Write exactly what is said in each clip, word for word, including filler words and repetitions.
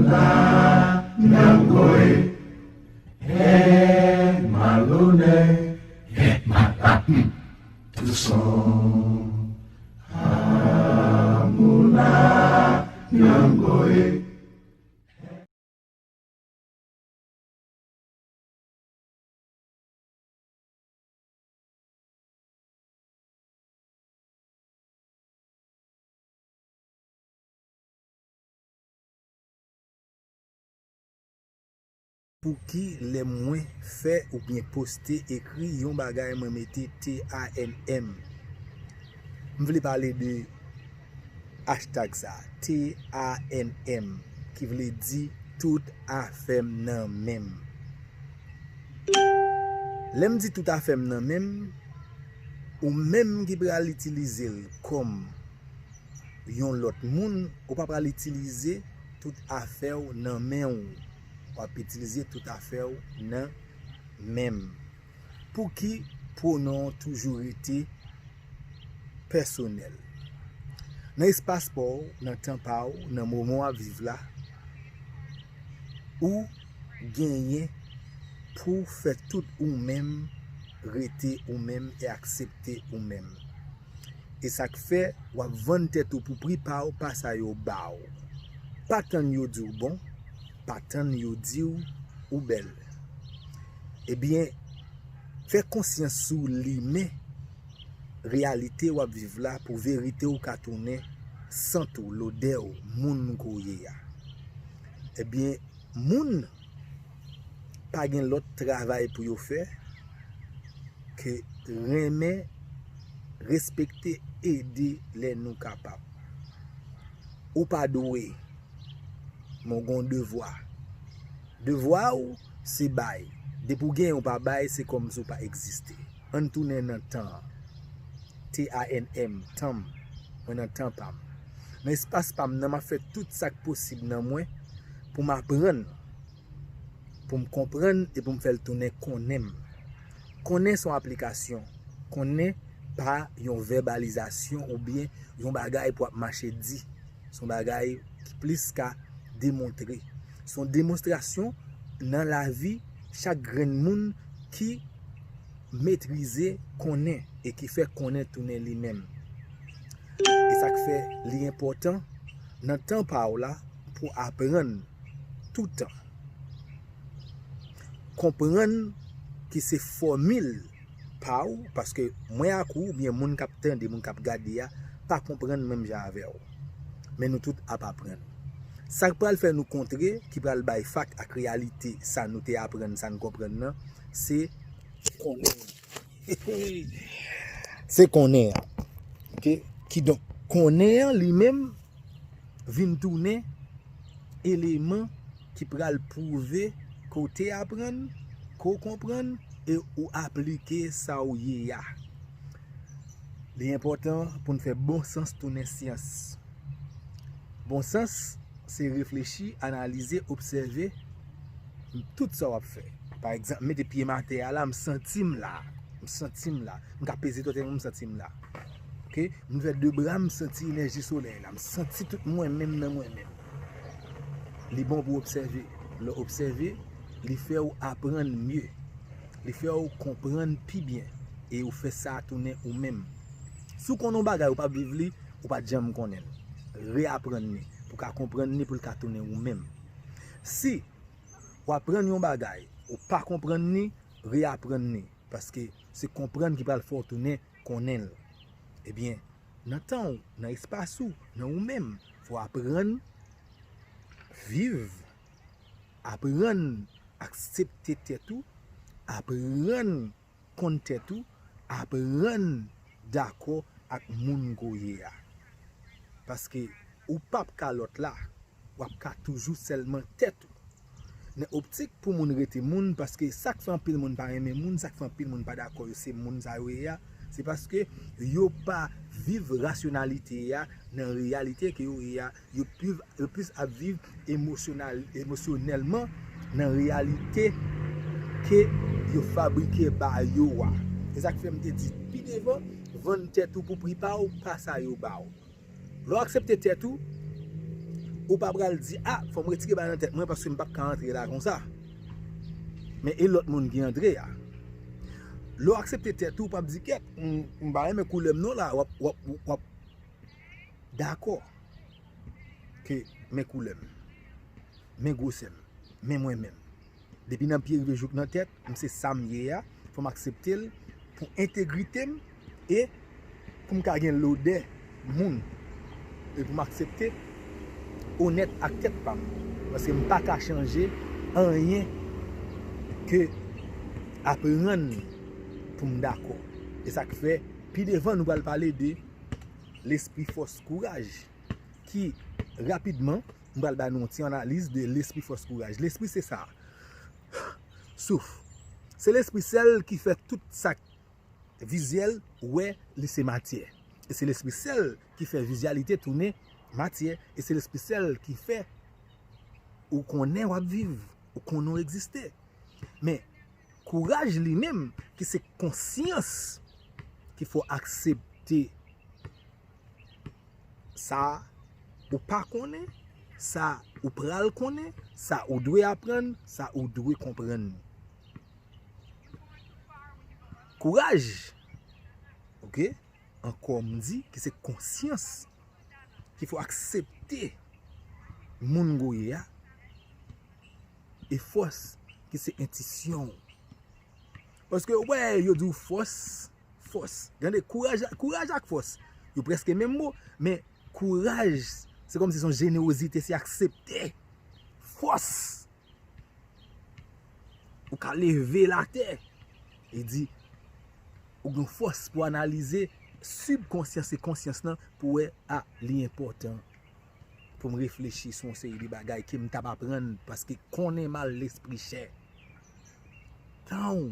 Nyangoe, eh, malonè, eh, malapn, touson, amouna, nyangoe. Pouki lè mwen fè oubyen poste, ekri yon bagay, mwen mete T A N M? M vle pale de hashtag sa, T A N M, ki vle di tout afè m nan men m. Lè m di tout afè m nan men m, ou menm ki pral itilize l kòm yon lòt moun, ou pa pral itilize tout afè w nan men w. W ap itilize tout afè w nan men m. Pouki pwonon an toujou rete pèsonèl? Nan espas pa w, nan tan pa w, nan moman w ap viv la, ou genyen pou w fè tout ou menm rete ou menm e aksepte ou menm. E sa k fè w ap vann tèt ou pou pri pa w, pa sa yo ba w. Pa tann yo di w bon, pa tann yo di w ou bèl. Ebyen, fè konsyans sou limen reyalite w ap viv la pou verite w ka tounen sant ou, lodè w, moun ke w ye a. Ebyen, moun pa gen lòt travay pou yo fè ke renmen, respekte, ede lè nou kapab. Ou pa dwe, men w gen yon devwa. Devwa w, se bay. Depi w genyen, w pa bay, se kòmsi w pa egziste. Ann tounen nan tan an. T A N M, tan m. Mwen nan tan pa m. Nan espas pa m nan, m ap fè tout sa k posib nan mwen pou m aprann, pou m konprann e pou m fè l tounen konnen m. Konnen se yon aplikasyon. Konnen pa yon vèbalizasyon oubyen yon bagay pou ap mache di. Se yon bagay ki plis ka demontre. Se yon demonstrasyon nan lavi chak grenn moun ki metrize konnen e ki fè konnen tounen li menm. E sa k fè li enpòtan nan tan pa w la pou aprann toutan. Konprann ke se fòmil pa w, paske mwen ak ou, oubyen moun k ap tande, moun k ap gade a, pa konprann menm jan avè w. Men nou tout ap aprann. Sa k pral fè nou kontre, ki pral bay fak ak reyalite sa nou te aprann, sa n konprann nan, se konnen. Se konnen an. Oke? Kidonk, konnen an li menm vin tounen eleman ki pral pwouve ke w te aprann, ke w konprann e ou aplike sa w ye a. Li enpòtan pou n fè bon sans tounen syans. Bon sans, se reflechi, analize, obsève tout sa w ap fè. Pa egzanp, m mete pye m atè a la, m santi m la. M santi m la. M ka peze tèt mwen, m santi m la. Oke? M ouvè de bra, m santi enèji solèy la. M santi tout mwen menm nan mwen menm. Li bon pou obsève. Lè w obsève, li fè w aprann mye. Li fè w konprann pi byen. E ou fè sa tounen ou menm. Si w konn yon bagay, ou p ap viv li, ou pa t janm konnen l. Reaprann li. Pou w ka konprann li, pou l ka tounen ou menm. Si w aprann yon bagay, ou pa konprann li, reaprann li. Paske se konprann ki pral fè w tounen konnen l. Ebyen, nan tan w, nan espas ou, nan ou menm, fò w aprann viv, aprann aksepte tèt ou, aprann konn tèt ou, aprann dakò ak moun ke w ye a. Paske ou p ap ka lòt la, w ap ka toujou sèlman tèt ou. Nan optik pou moun rete moun, paske sa k fè anpil moun pa renmen moun, sa k fè anpil moun pa dakò yo se moun sa yo ye a, se paske yo pa viv rasyonalite a nan reyalite ke yo ye a, yo plis, yo plis ap viv emosyonal, emosyonèlman nan reyalite ke yo fabrike ba yo a. Se sa k fè m te di pi devan, vann tèt ou pou pri pa w, pa sa yo ba w. Lè w aksepte tèt ou, Ou pa pral di, a, fò m retire bagay nan tèt mwen paske m p ap ka antre la konsa. Men e lòt moun ki antre a. Lè w aksepte tèt ou, w p ap di, kèt, m, m pa renmen koulè m non la, w ap, w ap, w ap dakò ke men koulè m, men gwosè m, men mwen menm. Depi nan pye rive jouk nan tèt, m se sa m ye a, fò m aksepte l pou entegrite m e pou m ka gen lodè moun. E pou m aksepte onèt ak tèt pa m. Paske m pa ka chanje anyen ke aprann pou m dakò. E sa k fè, pi devan nou pral pale de lespri fòs kouraj ki rapidman, m pral ba nou yon ti analiz de lespri fòs kouraj. Lespri se sa. Souf. Se lespri sèl ki fè tout sa k vizyèl, wè, li se matyè. E se lespri sèl ki fè vizyalite tounen matyè. E se lespri sèl ki fè ou konnen w ap viv, ou konnen w egziste. Men, kouraj li menm, ki se konsyans, ki fè w aksepte sa ou pa konnen, sa ou pral konnen, sa ou dwe aprann, sa ou dwe konprann. Kouraj, oke, ankò m di ki se konsyans, ki fè w aksepte moun ou ye a, e fòs, ki se entisyon w. Paske, wè, yo di w fòs, fòs. Gade, kouraj, kouraj ak fòs, yo prèske menm mo, men kouraj, se kòmsi se yon jenewozite, se aksepte fòs. Ou ka leve l atè. Li di, ou gen fòs pou analize sibkonsyans e konsyans lan pou wè, a, li enpòtan pou m reflechi sou yon seri de bagay ke m t ap aprann, paske konnen mal lespri chè. Tan w,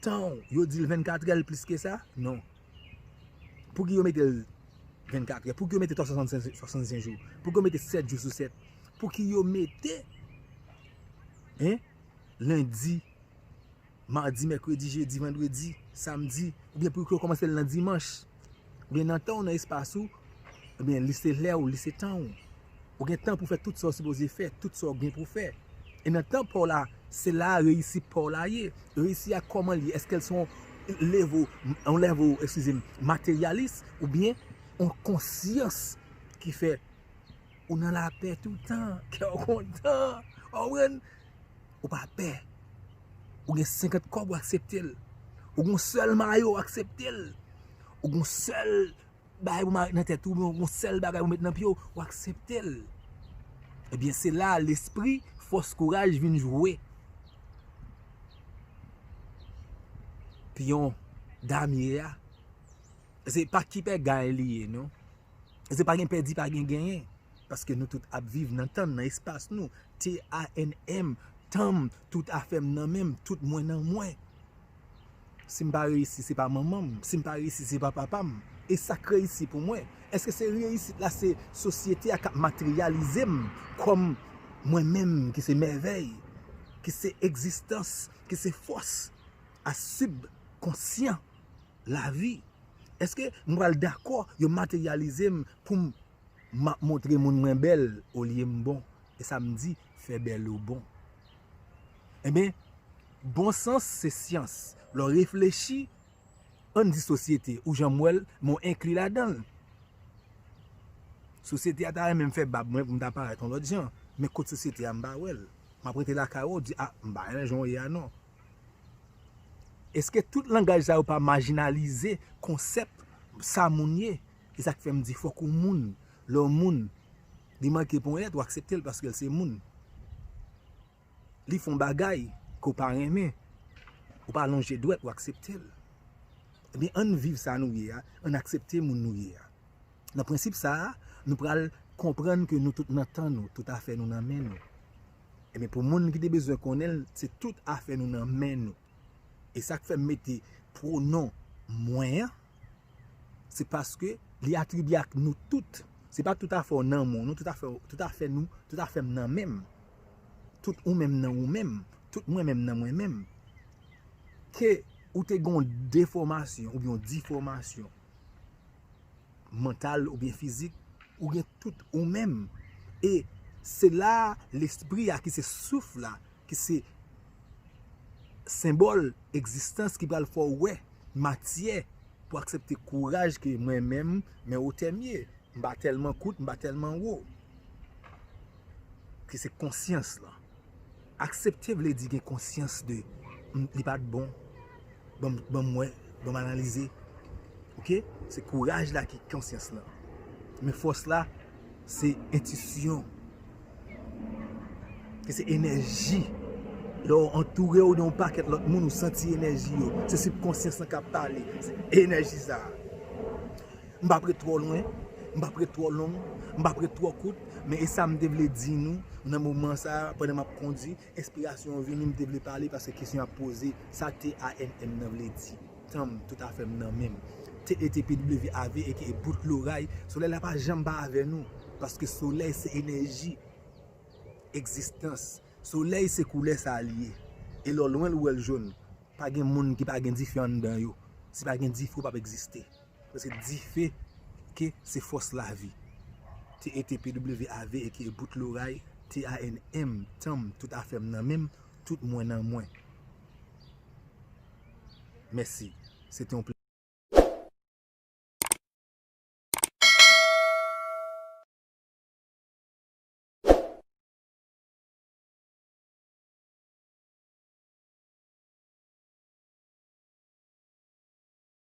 tan w, yo di l vennkatrè, l plis ke sa? Non. Pouki yo mete l vennkatrè? Pouki yo mete twa swasannsenk, swasannsenk jou? Pouki yo mete sèt jou sou sèt? Pouki yo mete, en, lendi, madi, mèkredi, jedi, vandredi, samdi, oubyen pou yo kòmanse l nan dimanch, oubyen nan tan w, nan espas ou, ebyen, li se lè w, li se tan w. Ou gen tan pou fè tout sa w sipoze fè, tout sa w gen pou fè. E nan tan pa w la, se la reyisit pa w la ye. Reyisi a kòman l ye? Èske l se yon level, yon level, eskize m, materyalis, oubyen yon konsyans ki fè ou nan lapè toutan, kè w kontan, w konprann? Ou pa pè. Ou gen senkant kòb, ou aksepte l. Ou gen yon sèl mayo, ou aksepte l. Ou gen yon sèl bagay pou mare nan tèt ou, ou gen yon sèl bagay pou met nan pye w, ou aksepte l. Ebyen, se la lespri, fòs, kouraj vin jwe pyon damye a. Se pa ki pè gay li ye, non. Se pa gen pèdi, pa gen genyen. Paske nou tout ap viv nan tan, nan espas nou. T A N M, tan m, tout afè m nan men m, tout mwen nan mwen. Si m pa reyisi, se pa manman m. Si m pa reyisi, se pa papa m. E sa k reyisi pou mwen? Èske se reyisit la, se sosyete a k ap materyalize m kòm mwen menm ki se mèvèy, ki se egzistans, ki se fòs a sibkonsyan lavi? Èske m pral dakò yo materyalize m pou m m ap montre moun mwen bèl olye m bon? E sa m di, fè bèl ou bon. Ebyen, bon sans se syans. Lè w reflechi, ann di sosyete, ou jan m wè l, men w enkli ladan l. Sosyete a ta renmen m fè bab mwen pou m ta parèt yon lòt jan, men kot sosyete a, m pa wè l. M ap rete lakay ou, di, a, m pa renmen jan w ye a non. Èske tout langaj sa yo pa majinalize konsèp sa moun ye? E sa k fè m di fòk ou moun. Lè w moun, li manke ponyèt, ou aksepte l paske l se moun. Li fè yon bagay ke w pa renmen, ou pa lonje dwèt, ou aksepte l. Ebyen, ann viv sa nou ye a, ann aksepte moun nou ye a. Nan prensip sa a, nou pral konprann ke nou tout nan tan nou, tout afè nou nan men nou. Ebyen, pou moun ki te bezwen konnen l, se tout afè nou nan men nou. E sa k fè m mete pwonon mwen an, se paske li atribye ak nou tout. Se pa tout afè w nan men w, non, tout afè, tout afè nou, tout afè m nan men m. Tout ou menm nan ou menm, tout mwen menm nan mwen menm. Ke ou te gen yon defòmasyon oubyen yon difòmasyon, mantal oubyen fizik, ou gen tout ou menm. E se la lespri a ki se souf la, ki se senbòl egzistans ki pral fè w wè matyè pou aksepte kouraj ke mwen menm, men wotè m ye. M pa tèlman kout, m pa tèlman wo. Ki se konsyans lan. Aksepte vle di gen konsyans de, "M, li pa t bon. Ban m, ban m wè, ban m analize." Oke? Se kouraj la ki konsyans lan. Men fòs la, se entisyon. Ki se enèji. Lè w antoure w de yon pakèt lòt moun, ou santi enèji yo. Se sibkonsyans lan k ap pale. Se enèji sa a. M p ap ret twò lwen, m p ap ret twò long, m p ap ret twò kout, men e sa m te vle di nou nan moman sa a, pandan m ap kondi, enspirasyon an vini, m te vle pale paske kesyon ap poze, sa T A N M nan vle di. Tanm, tout afè m nan men m. T E T P W A V, aka bout loray, solèy la pa janm pa avè nou, paske solèy se enèji egzistans. Solèy se koulè sa li ye. E lè w lwen l, ou wè l jòn. Pa gen moun ki pa gen dife anndan yo. Si pa gen dife, ou p ap egziste. Paske dife, ke se fòs lavi. T E T P W A V, aka bout loray, T A N M, tanm, tout afè m nan men m, tout mwen nan mwen. Mèsi. Se te yon plè.